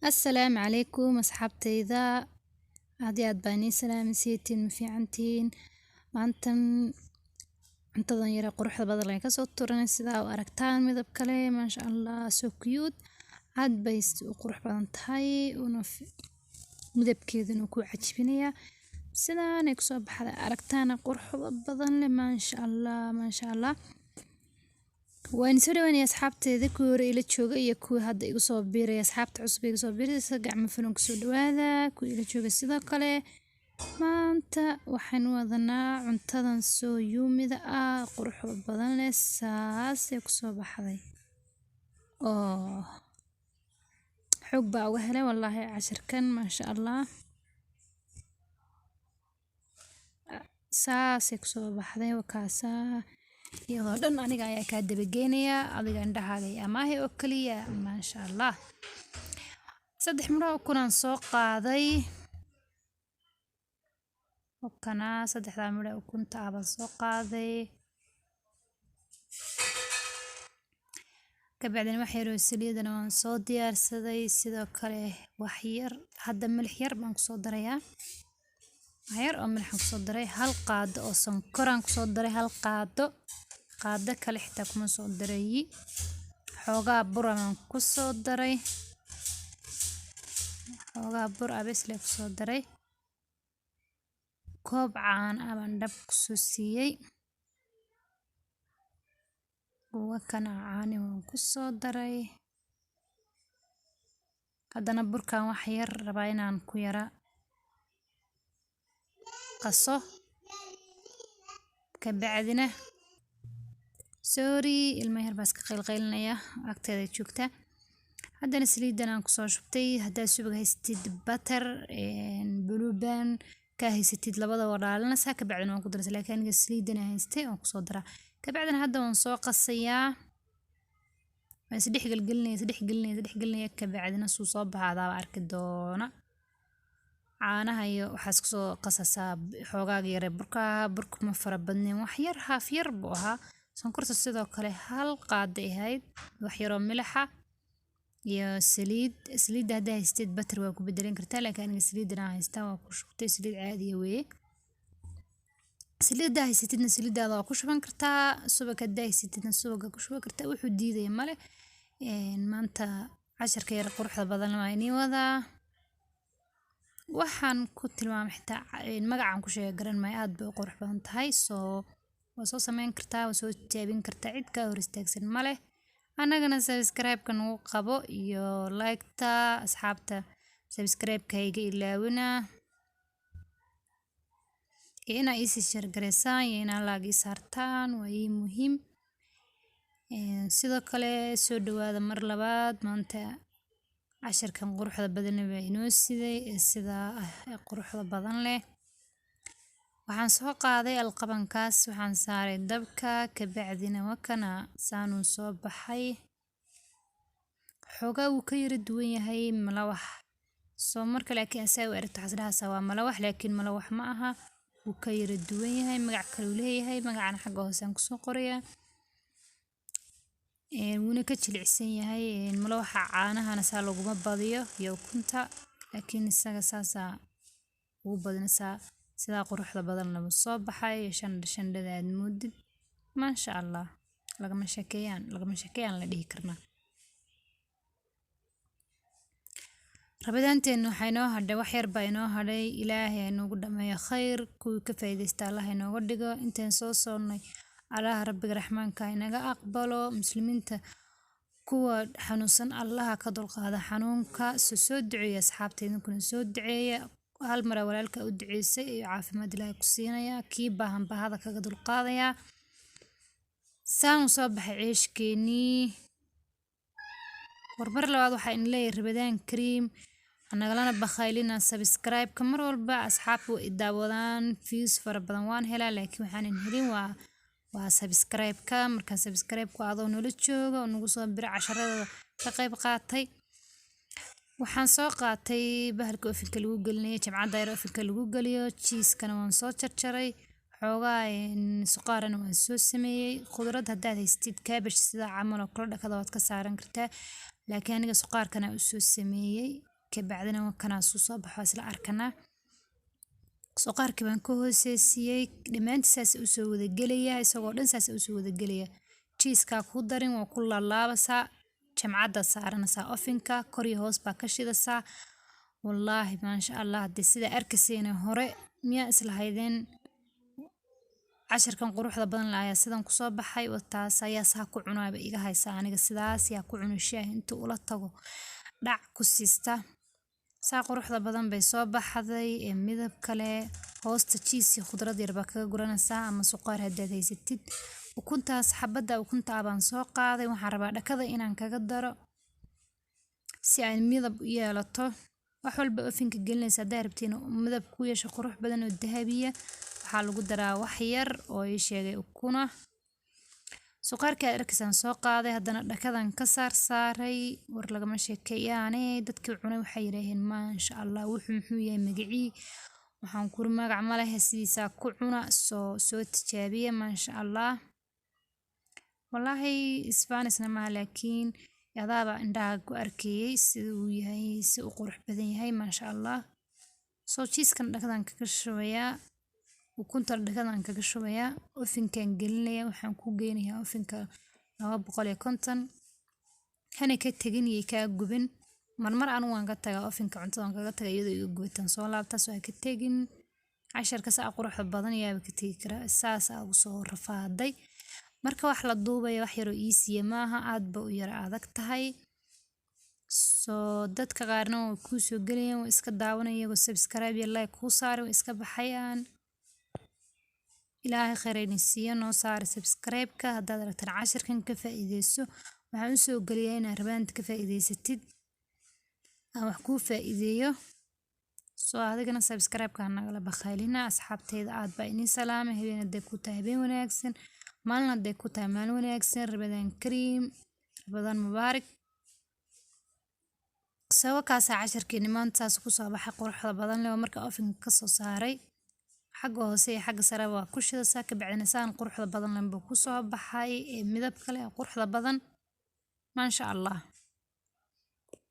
Assalaamu calaykum asxaabtayda, aad iyo aad baan ii salaamay. Ma fiicantihiin? Maantan cuntadan yara quruxda badan laga kasoo turanay, sidaa u aragtaan midab kale, maasha Allah, so cute, aad bay u qurux badan tahay, una midabkeeduna ku cajibinaya. Sidaanay kusoo baxday, aragtaana quruxda badan leh, maasha Allah, maasha Allah. Waan soo dhawaanaya asxaabteeda, kuwii hore ila jooga iyo kuwii hadda igu soo biiraya, asxaabta cusub igu soo biiraysa, gacmo furan kusoo dhawaada. Kuwii ila jooga sidoo kale. Maanta waxaan wadanaa cuntadan soo yuumida ah, quruxda badan leh, saasay kusoo baxday oo xoog baa uga helay wallaahi cashirkan, maasha Allah. Saasay kusoo baxday, wakaasaa iyadoo dhan aniga ayaa kaa dabageynaya, adiga indhahaaga iyo amaahi oo keliya, maasha Allah. 3 midho ukunaan soo qaaday, kanaa saddexdaa midho ukunta ah baan soo qaaday. Kabacdina wax yaroo saliidana waan soo diyaarsaday. Sidoo kale wax yar hadda milix yar baan kusoo darayaa, wax yar oo milixaan kusoo daray, hal qaado oo sonkoraan kusoo daray, hal qaado, qaado kale xitaa kuma soo darayi. Xoogaa buranaan kusoo daray, xoogaa bur abesle kusoo daray, koob caano ah baan dhab kusoo siiyey, wakana caani waan kusoo daray. Haddana burkan wax yar rabaa inaan ku yara qaso. Kabacdina sorry, ilmo yar baa iska qaylqaylinaya, agteeda joogta. Haddana saliidan aan kusoo shubtay. Haddaad subag haysatid, butter, Blue Band ka haysatid, labada waa dhaalinaysaa, kabacdina waan ku daraysaa, laakiin aniga saliidan aan haystay waan kusoo daraa. Kabacdina hadda waan soo qasayaa, waan isdhex gelgelinaya, isdhex gelinaya, isdhex gelinaya. Kabacdina suu soo baxa adaaba arki doona. Caanaha iyo waxaa isku soo qasasaa xoogaaga yare burka. Burka ma fara badnayn, wax yar, haaf yar buu ahaa. Sonkorta sidoo kale hal qaado ahayd, wax yaroo milixa iyo saliid. Saliidda haddaa haystid, butter waa ku bedelan kartaa, laakiin aniga saliidan aan haystaa waa ku shubtay, saliid caadiya weeye. Saliidda haysatidna saliiddaada waa ku shuban kartaa, subag haddaa haysatidna subaga ku shuban kartaa, wuxuu diidaya male. Maanta casharka yar quruxda badan waa inii wadaa. Waxaan ku tilmaamay xitaa magacaan ku sheega garan maayo, aad bay u qurux badan tahay. Soo waa soo sameyn kartaa, waa soo tijaabin kartaa, cid kaa hor istaagsan ma leh. Annagana subscribe-ka nagu qabo iyo like-ta, asxaabta, subscribe-ka iga ilaawina, iyo inaa iisii share gareysaan iyo inaa like ii saartaan waa ii muhiim. Sidoo kale soo dhawaada mar labaad. Maanta casharkan quruxda badan baa inoo siday ee sidaa ah ee quruxda badan leh. Waxaan soo qaaday alqabankaas, waxaan saaray dabka, kabacdina wakana saanuu soo baxay. Xoogaa wuu ka yara duwan yahay malawax soo marka, laakiin asaa u aragto waxaas dhahaysaa waa malawax, laakiin malawax ma aha, wuu ka yara duwan yahay, magac kale uu leeyahay, magacana xagga hoose aan kusoo qorayaa. Wuuna ka jilicsan yahay malawaxa. Caanahana saa laguma badiyo iyo ukunta, laakiin isaga saasaa ugu badinaysaa. Sidaa quruxda badan lama soo baxay, shandha shandhada aad moodid, maasha Allah, lagama sheekeeyaan, lagama sheekeeyaan la dhihi karnaa. Rabadaanteena waxaa inoo hadhay wax yar baa inoo hadhay. Ilaahay ha inoogu dhameeyo khayr, kuwii ka faa'iidaysta Allah inooga dhigo. Intaan soo soonnay Allaha Rabbiga Raxmaanka inaga aqbalo. Muslimiinta kuwa xanuunsan Allaha ka dulqaada xanuunka. Soo soo duceeya asxaabta, idinkuna soo duceeya. Hal mar walaalka u duceysay iyo caafimaad Ilaahay ku siinaya, kii baahan baahada kaga dulqaadaya. Saan u soo baxay ceeshkeenii. Warmar labaad waxaa in leeyahay Rabadaan kariim. Nagalana bakhaylina subscribe-ka mar walba. Asxaabta way i daawadaan, views fara badan waan helaa, laakiin waxaanan helin waa subscribe-ka. Markaa subscribe-ku adoo nala jooga oo nagu soo bira, casharada ka qayb qaatay. Waxaan soo qaatay bahalka ovenka lagu gelinayo, jamcadda yar ovenka lagu geliyo. Cheese-kana waan soo jarjaray, xoogaa suqaarana waan soo sameeyey. Khudrad haddaad haystid, cabbage sida camal oo kale, dhakada waad ka saaran kartaa, laakiin aniga suqaarkana u soo sameeyey. Kabacdina kanaa suu soo baxo isla arkanaa. Suqaarkii baan ka hooseysiiyey, dhammaantiis saas u soo wada gelaya, isagoo dhan saas u soo wada gelaya. Cheese-ka ku darin, waa ku laalaabasaa, jamcadda saaranaysaa oven-ka, kor iyo hoos baa ka shidasaa. Wallaahi maasha Allah, haddii sida arkaysiina hore miyaa islahaydeen casharkan quruxda badan la ayaa sidan kusoo baxay. Taas ayaa saa ku cunaaba iga haysa aniga, sidaas yaa ku cuno shaah intuu ula tago dhac ku siista. Saa quruxda badan bay soo baxday ee midab kale. Hoosta cheese iyo khudrad yar baa kaga guranaysaa ama suqaar haddaad haysatid. Ukuntaas, xabadda ukunta baan soo qaaday, waxaan rabaa dhakada inaan kaga daro si ay midab u yeelato. Wax walba oven-ka gelinaysa haddaa rabtiin midab ku yeesho qurux badan oo dahabiya, waxaa lagu daraa wax yar oo ii sheegay ukuna. Suqaarkii aad arkaysaan soo qaaday, haddana dhakadan ka saar saaray. War lagama sheekeeyaane, dadkii cunay waxay yidhaaheen maasha Allah, wuxuu muxuu yahay magacii? Waxaan kuri magac ma lehe, sidiisaa ku cuna, soo tijaabiya, maasha Allah. Wallaahi isbaanisna maaha, laakiin adaaba indhaha ku arkayay sida uu yahay, si uu qurux badan yahay, maasha Allah. Soo cheese-kan dhakadan kaga shubayaa, ukunta dhakadan kaga shubayaa, oven-kan gelinaya. Waxaan ku geynayaa oven-ka 250. Hana ka tegin, iyo kaa gubin. Marmar anigu waan ka tagaa oven-ka, cuntada waan kaga tagaa iyadoo iga gubataan soo laabtaa. Soo ha ka tegin casharka saa quruxda badan, yaaba ka tegi karaa saas aa ugu soo rafaaday. Marka wax la duubayo wax yaroo easy maaha, aad ba u yara adag tahay. Soo dadka qaarna way kuu soo gelayaan, way iska daawanayaan iyagoo subscribe iyo like kuu saaray, way iska baxayaan. Ilaahay khayr idin siiyo, noo saara subscribe-ka haddaad aragtaan casharkan ka faa'iideyso. Waxaan u soo geliyaa inaad rabaanta ka faa'iideysatid, aan wax kuu faa'iideeyo. Soo adigana subscribe-ka nagala bakhaylina. Asxaabteyda, aad baa idin salaamay. Habeen hadday ku tahay habeen wanaagsan, maalin hadday ku tahay maalin wanaagsan. Ramadaan kariim, Ramadaan mubaarak. Sawirkaasa casharkeeni maanta saas ku soo baxay quruxda badan leh. Marka oven-ka ka soo saaray, xagga hoose iyo xagga sare waa ku shidaysaa, kabacdina saan quruxda badan leh buu ku soo baxay ee midab kale ee quruxda badan, maasha Allah.